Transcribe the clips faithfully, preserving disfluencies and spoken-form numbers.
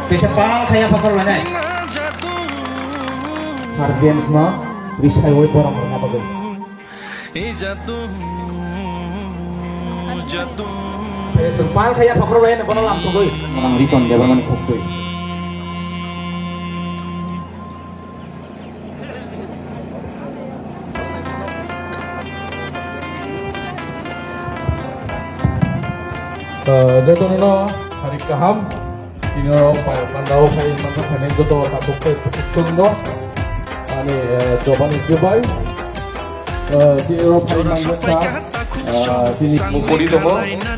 Tesa pal khaya pakar mane. Sir James no risai woi borok rwna bagwi. Tesa pal khaya pakar mane bono lamsogwi. Manang Rikon Debbarmani khukwi. Jotono hari kaham, tino pai mandao pai mandao pai joto takuk pai kusuk sung do, ani jobani jubai, tino pai mandao tini. Bo pori tongo,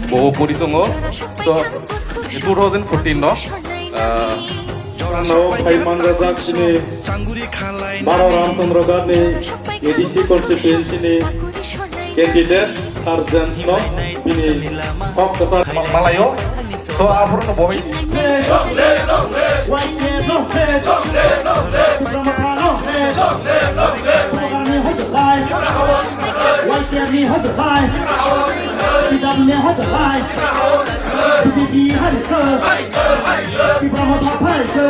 bo pori tongo, so two thousand fourteen no. Ano phai manjak chini Baro Ramchandra Ghat ni A D C constituency ni candidate Sir James no bini kok kwchar ma-, malayo. So, aphuru no bohi. Y T F ni hojlai, P W ni hojlai, B J P hari ko, Tipra Motha phai ko,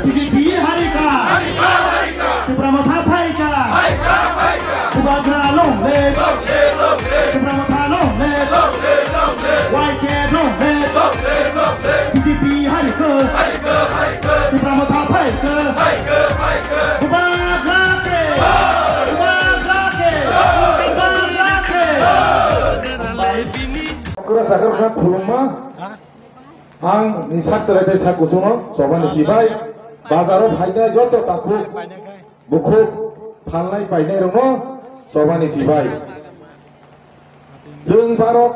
B J P hari ka, Tipra Motha phai ka, Bubagra long live, Tipra Motha long live, Y T F long live, B J P hari ko, Tipra Motha phai ko, Bubagra ke, Bubagra ke, Bubagra ke. Okra sakar kha khulumma. Ang ni sak chwrai tei sak kuchung no choba ni chibai. Bazar o phainai joto takhuk bukhuk phalnai painai rok no choba ni chibai. Chwng Bharat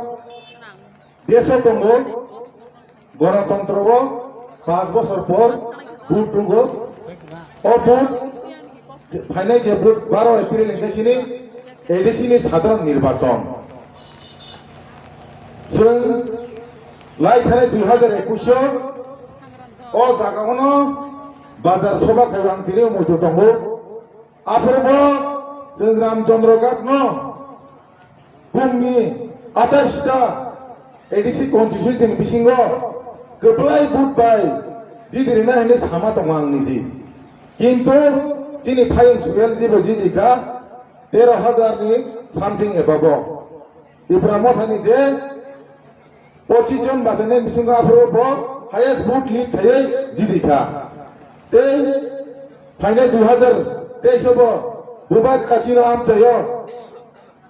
desh o tongo, Ganatantro o panch bochor por vote tongo. O vote phainai je vote baro April hingke chini A D C ni sadharan nirbachon. Chwng lai thani dui hajar ekwis o o jaga o no bazar soba kaibo ang tini muitu tongo. Aphuru bo chwng Ramchandra Ghat no Bumni atais ta A D C constituency ni bisingo kwplai vote bai jidi rina hinwi sama tongo ang niji. Kintu chini phayung swkang jibo jidi kha tero hajar ni something above o. Tipra Motha ni je pochis jon bachani bisingo aphuru bo highest vote lead khaiwi jidi kha. Tei phainai dui hajar teis o bo bubagra chini amchaio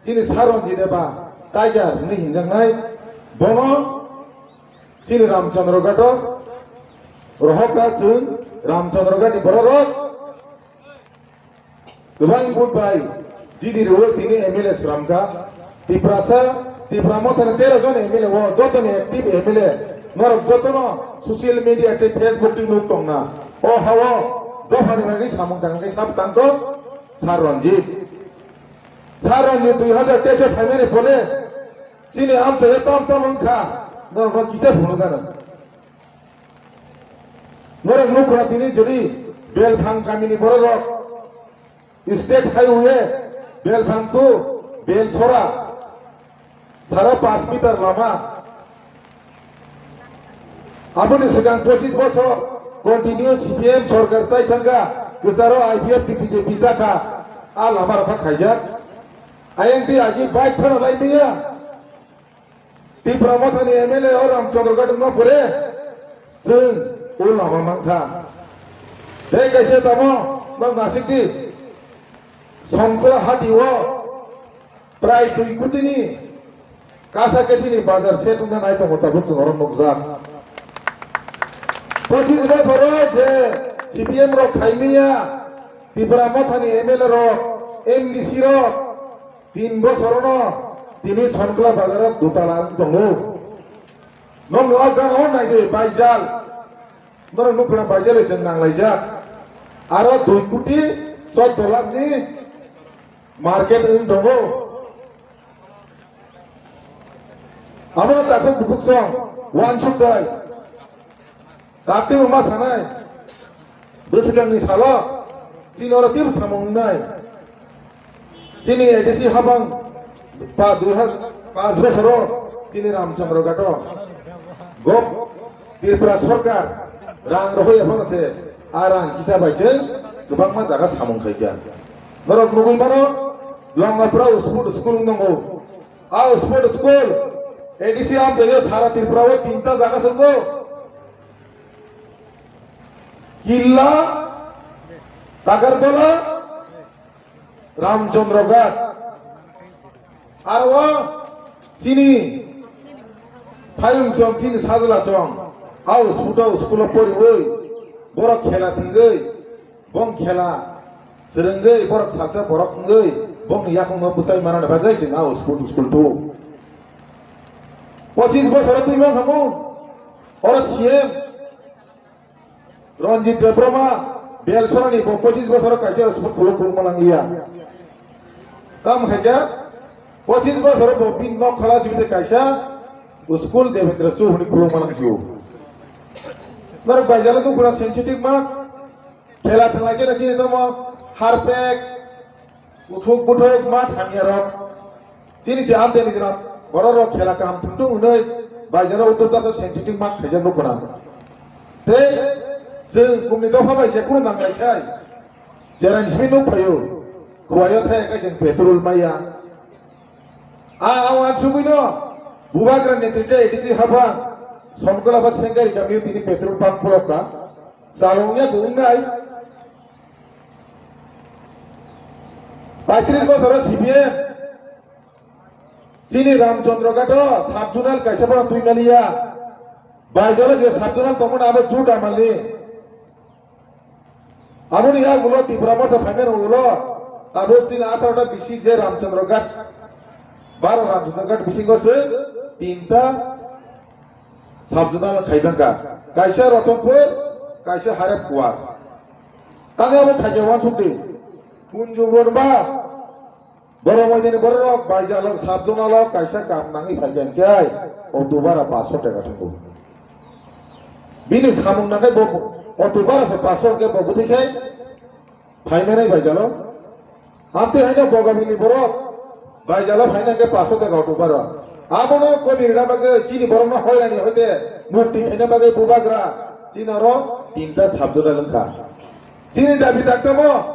chini Sir Ranjit eba Tiger hinwi hinjaknai, bono chini Ramchandra Ghat o rohor kha. Chwng Ramchandra Ghat ni borok rok kwbang vote bai jidi rwui tini M L A sramkha. Tiprasa, Tipra Mothani tero jon M L A o jotoni active M L A norok jotono social media tei Facebook twi nuk tongna. O hao dophani bagwi samung tangkhe sab tangkho Sir Ranjit. Sir Ranjit dui hajar teis o phaimani phole chini amchaio tam tam wngkha, norokno kisa phunukha nang. Norok nukhuna tini jodi Belphang kamini bororok State Highway Belphang to Belsora sara panch meter lama. Aboni swkang pochis bosor continue C P M sorkar chai thangkha, kwcharo I P F T P J P chakha, a lama rokha khaijak. Ayang twi agi bike phano lai maya. Tipra Mothani M L A o Ramchandra Ghat wngma pore chwng o lama mankha. Tei kaisa tamo nok nasik di Sonkla hati o prai dui koti ni kasa kesi ni bazar set wngna nai tongo tabuk chwng oro nukjak. Pochis bosor o je C P M rok khaimaya Tipra Mothani M L A rok, M D C rok, Tin bosorono tini Sonkla bazaro dutala wng tongo. Nokni o gana o naidi baijal. Norok nukhuna baijal hai chwng nanglaijak. Aro dui koti soddo lakh ni market wng tongo. Abono takhuk bukhuk song wansuk dai. Dakti bo ma sanai, bwswkangni salo chini oro teibo samung wngnai. Chini A D C habang pa dui hajar paanch bosoro chini Ramchandra Ghato gov Tripura sarkar rang rohoi aphano se a rang kisa bai chwng kwbangma jaga samung khaikha. Norok nugwi mano Longapura Sport School wng tongo. A Sport School A D C amtwio sara Tripura o tinta jaga se wngo. Killa, Takartola, Ramchandra Ghat. Aro chini phayung song, chini sajla song, au sputo school o poriwi, borok khela thwngwi, bong khela swrwngwi, borok salsa borok wngwi, bongni yakungno bwsai manani bagwi chwng au sport school tu. Pochis bosoro twi mang hamu, oro C M. Ranjit Debbarma, Belsorani bo pochis bosor kaisa school khuluk khuluk malang liya. Tam khaikha, pochis bosor bo bini nok khala sibise kaisa school Devendra Chu hwnwi khuluk malang sio. Sir, baijala tu kura sensitive ma, khela thangla khe nasi tamo harpek, Kuthuk buthuk ma thangya rok. Chini se amteni jora borok rok khela kaham thwngthung hwnwi baijaro uttor dasa sensitive ma khaijak nukuna. Tei chwng kumni dopha bai je kunu nanglai khai. Jera ni simi nuk phaio. Khuaio thai kai chwng petrol maya. A, a, wansugwi no. Bubagra netrite A D C haba. Somkola ba Sengari kami tini petrol pump khulokka. Salong ya gungnai. Paitris bosoro C P M. Chini Ramchandra Ghato sub-zonal kaisa bono twi maliya. Baijalo je sub-zonal tongmani abo juda mali. Aboni yagulo Tipra Motha phaimani ulo tabuk chini atharo ta bisi je Ramchandra Ghat, baro Ramchandra Ghat bisingo se tinta sub-zonal khai bangkha. Kaisa Ratanpur, kaisa Harep Kuwar. Tangwi abo khaikhe wansuk di. Kunjung Borma, Borok Moidani borok baijalo sub-zonal o kaisa kam nangwi phaikha hwnkhe auto bara paanch sho taka thango. Bini samung nangkhe bo auto bara se paanch sho hwnkhe bo bwtwi khai Phainai baijalo. Amtwi haino Bogabini borok baijalo phaina hwnkhe paso taka auto bara. Abono komi rwna bagwi chini borokno hoirani hoite mukti khaina bagwi bubagra chini oro tinta sub-zonal wngkha. Chini dabi daktamo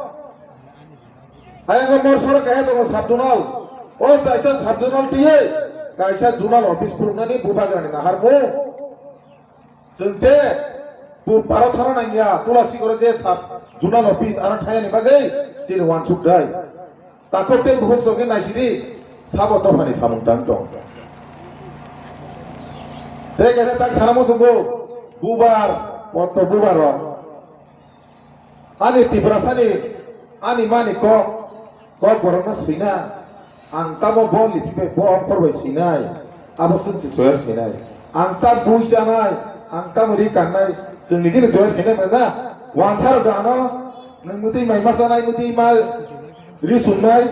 ayang mor soro kaisa tongo sub-zonal. O kaisa sub-zonal twiwi kaisa zonal office phuruknani bubagrani naharmung. Chwng tei Purparo thana nangya, Tulasigoro je sub zonal office ano thayani bagwi chini wansuk dai. Takhuk tei bukhuk songkhe naisidi sabo dophani samung tang tong. Tei kaisa tak sana muchungo bubar, potto bubaro. Ani Tiprasani, ani mani kok, kok borokno swina, ang tamo bo lipi bai, bo okhor bai swinai, abo chwng se choice khainai. Ang ta bui chanai, ang tamo ri kannai, chwng nijini choice khainai manya. Wansa rok ano, nwng mwtwi mai ma chanai, mwtwi ma ri sumnai,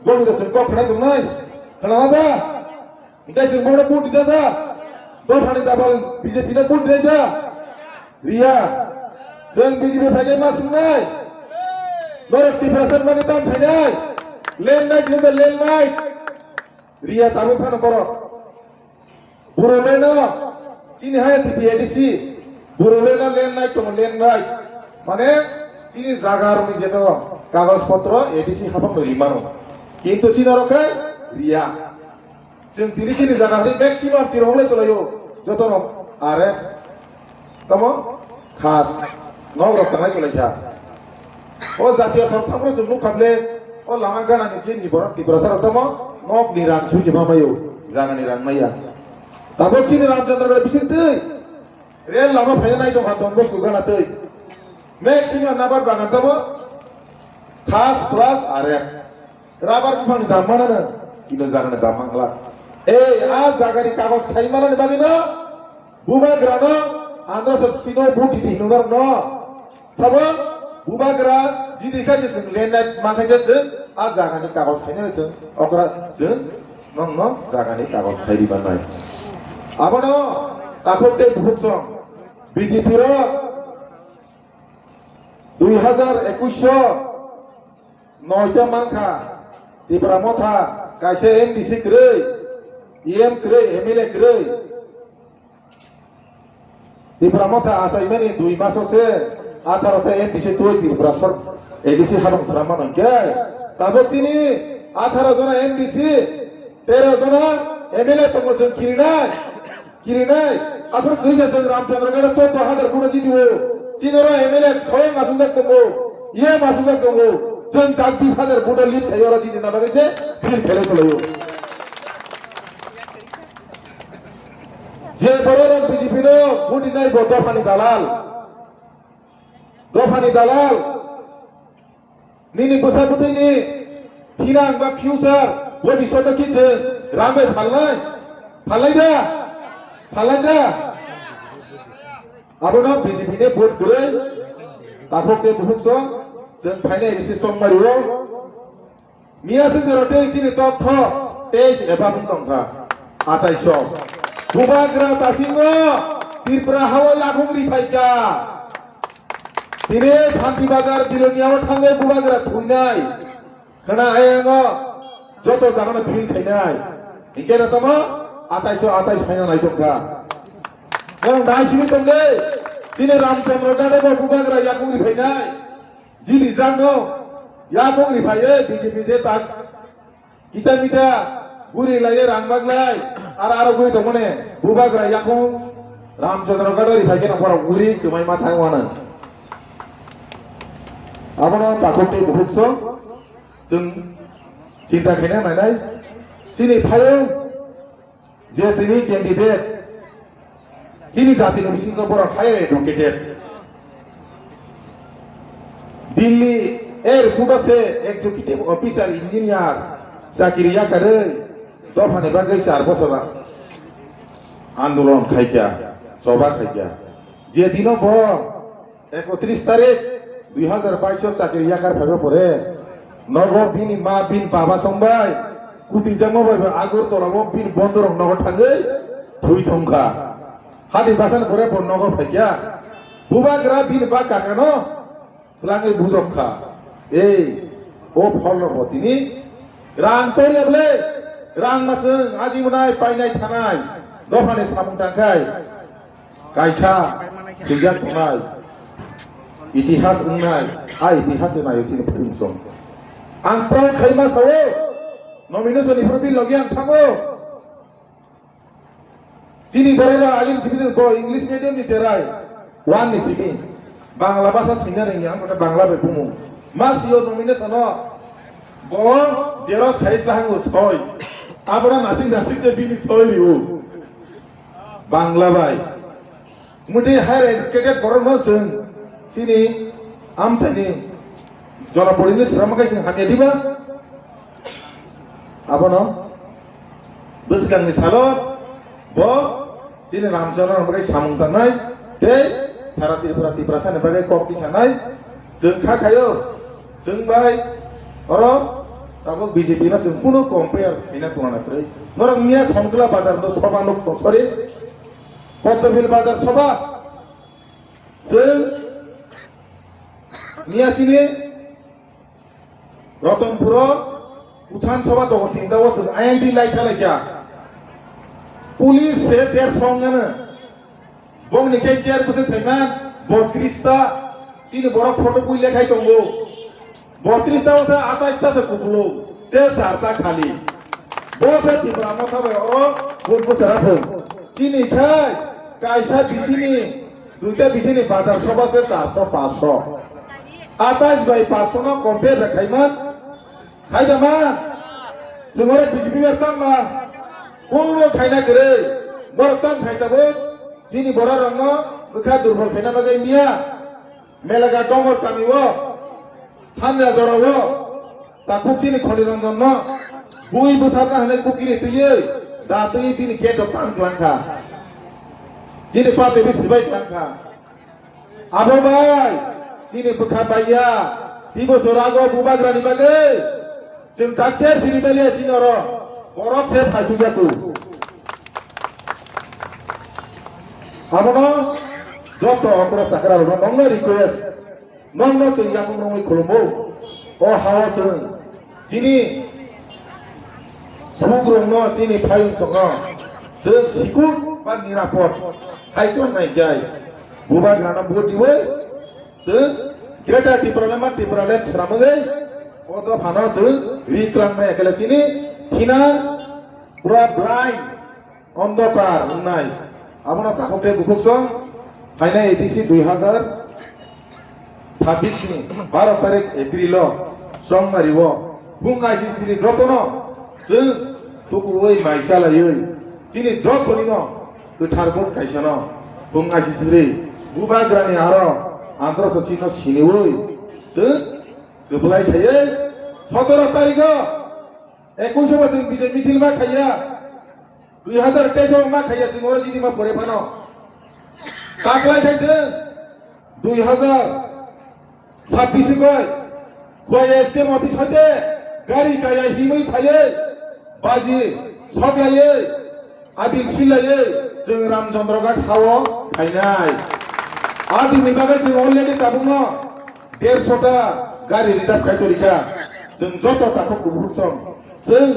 bo ni da chwng kok khnai tongnai. Khnana da? Hingke chwng bono vote rida da? Dophani dabal B J P no vote rida da? Riya. Chwng B J P phaikhe ma swngnai? Norok Tiprasa mani tam phainai? Land night rida, land night. Riya tabuk phano borok. Borok leno chini hai T T A D C. Borok leno land night tongo, land night. Mane chini jaga rokni jeto kagoj potro A D C hapang rimano. Kintu chini oro khe riya. Chwng tini chini jaga hwnwi maximum chirok wngwi tonglaio, jotono are tamo khas nok rok tanglai tonglaikha. O jatiya sorok thangphano chwng nukha bwle, o lama ganani chini borok Tiprasa rok tamo nok ni rang sui se ma maio, jaga ni rang maya. Tabuk chini Ramchandra Ghat bising twi rel lama phaina nai tongkha Don Bosco gana twi. Maximum nabar bagan tamo khas plus are. Rabar buphangni dam manano, ino jagani dam mangla. Ei, a jagani kagoj khai manani bagwino, bubagrano, andro se sino vote didi hinwi norokno. Sabo, bubagra, jidi khaise chwng land night ma khaise chwng, a jagani kagoj khainani chwng, okra chwng, nongno jagani kagoj khai rimanai. Abono, takhuk tei bukhuk song, B J P rok, dui hazar ekush o, Noita mankha, Tipra Motha, kaisa M D C kwrwi, E M kwrwi, M L A kwrwi. Tipra Motha achaimani dui maso se atharo ta M D C twi Tripura sor A D C habang sramano hwnkhe tabuk chini atharo jona M D C, tero jona M L A tongo chwng kirinai. Kirinai, aphuru kwrwisa chwng Ramchandra Gada chwddo hajar vote jiti o. Chini oro M L A soyang asukjak tongo, E M asukjak tongo. Chwng tak bis hajar vote lead khai oro jiti na bagwi se field khelai tonglaio. Je bororok B J P no vote rinai bo dophani dalal. Dophani dalal. Nini bwsa bwtwini thinang ba future, bobisyoto kisa rang bai phalnai? Phalnai da? Phalnai da? Abono B J P ni vote kwrwi, takhuk tei bukhuk song, chwng phainai bisi song mario. Miya se jora tei chini tokthok, teis eba bung tongkha, atais song. Bubagra tasingo Tripura hao yakung riphaikha. Tini Santi Bazar Biloniao thangwi bubagra thuinai. Khna ayango joto jagano phil khainai. Hinkhe no tamo atais o atais phaina nai tongkha. Nang dai simi tongde. Tini Ramchandra Gada bo bubagra yakung riphainai. Jini jagno yakung riphaiye B J P je tak Kisa misa guri lai rang baglai, aro aro guri tongmani, bubagra yakung Ramchandra Gada riphai khe nang borok guri kwmai ma thang wano. Abono takhuk tei bukhuk so chwng chinta khaina nainai. Chini phaio je tini candidate, chini jatini bisingo borok higher educated. Delhi airport o se executive officer engineer chakiri yakarwi dophani bagwi char bosor andolon khaikha, choba khaikha. Je dino bo ekotris tarik dui hazar bais o chakiri yakar phaiba pore nogo bini ma bini baba songbai kutijakma bai bo Agartala o bini bondorok nogo thangwi thwi thongkha. Hadi basan pore bo nogo phaikha. Bubagra bini ba kakano twlangwi bujokha. Ei, o pholno bo tini rang torya bwle, rang maswng aji mwnai painai thanai dophani samung tangkhai. Kaisa swijak tongnai itihas wngnai, a itihas se naio chini phuinsong. Ang proud khaima sao, nomination ni phuru bini logi ang thango. Chini borok rok agini simi bo English medium ni cherai, one ni simi Bangla basa sina rengya, ang kota Bangla bai bumung. Mas yo nomination o bo zero side lahango soi. Abra nasing nasing je bini soi riu. Bangla bai. Muti higher educated borok no chwng chini amsani jolapuri ni srama kai chwng hamya diba? Abono bwskangni salo bo chini Ramchandra rok bai samung tangnai tei sara Tripura Tiprasa ni bagwi kok tisanai chwng kha khayo chwng bai oro tabuk B J P no chwng kunu compare khaina tongna kwrwi norok miya Songkla bazar no soba nuk sorry Pottobil bazar soba chwng miya chini Rotonpuro Uthan Sabha dogo tinta o chwng I N D lai kha lai kha. Police se der song ano. Bongni khe chair bwswk saiman botris ta. Chini borok photo bui lekhai tongo. Botris ta o se atais ta se kupulung. Te sar ta khali. Bo se Tipra Motha bai oro vote bwsara thung. Chini khai kaisa bisini Duita bisini bazar soba se charso paso. Atais bai paso no compare da khaiman. Khaidama. Sumare B J P bai tangma. Kungro khaina kwrwi. Borok tang khai tabuk. Chini borok rokno bwkha durbol khaina bagwi miya. Melaga dongor kami o. Sanja jora o. Takhuk chini Kholiranjan no bui bwtharna hwnwi kukiri twiwi da twiwi bini gate rok tang twlang kha. Chini pa twiwi swbai twlang kha. Abo bai chini bwkha bai ya. Tei bosor ago bubagrani bagwi chwng takse siri baliya chini oro borok se phaisuk ya ku. Abono joto okra chakra rokno nongno request. Nokno chwng yakung rwngwi khulumbo. O hao chwng chini Bugrokno chini phayung songno chwng sikut ba nirapod khai tong nai jai. Bubagrano vote diwi chwng Greater Tipraland ma Tipraland swnamwi o dophano chwng ri klang nai kele chini thina pura blind, ondokar wngnai. Abono takhuk tei bukhuk song phainai A D C dui hazar sabis ni baro tarik April o Chongmari o bung I C C ni jotono chwng tukuwi mai chalaiwi chini jotoni no kwthar vote kaisa no bung I C C ni bubagrani aro andro sachino siniwi chwng kwplai khaiwi sotoro tarik o ekush o bo chwng bijay misil ma khaiya. Dui hazar teis o ma khaiya chwng oro jidi ma pore phano. Taklai khai chwng dui hazar sabis goi Khowai S D M office hoite gari kaya himwi phaiwi baji soklaiwi abil silaiwi chwng Ramchandra Ghat hao phainai. Adini bagwi chwng already tabukno dershota gari reserve khai torikha. Chwng joto takhuk kubukhuk song chwng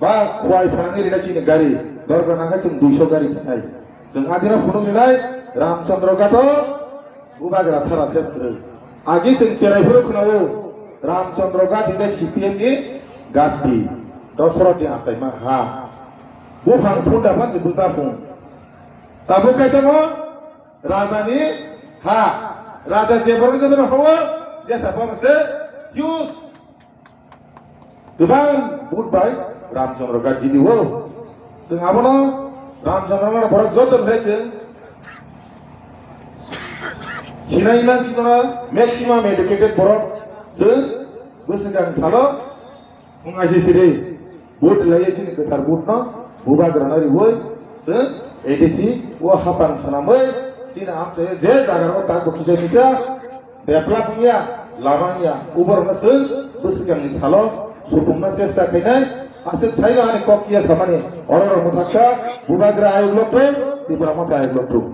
ba Khowai phanangwi rina chini gari dorkar nangkha chwng duiso gari phainai. Chwng adino phunuk rinai Ramchandra Ghat o bubagra sara se phwrwng. Agi chwng cherai phuru khwnao Ramchandra Ghat hingke C P M ni gatti Dosrot ni achaima ha. Buphang phunda phan se bwchapung. Tabuk kaitor mo Raja ni ha. Raja je borok je borok hawo jesa phan se huge Kwbang vote bai Ramchandra Ghat jidi o. Chwng abono Ramchandra Ghat borok joto ni chwng sinai man chikona maximum educated borok chwng bwswkang salo mung aisi siri vote lai chini kwthar vote no bubagrano riwi chwng A D C o hapang swnamwi chini amchai je jaga o tak bo kisa kisa develop wngya, lama wngya, uborokno chwng bwswkangni salo supungna chesta khainai, aswk saino ani kok ya samani, ororok mwthaksa, bubagra ayuk lokthung, Tipra Motha ayuk lokthung.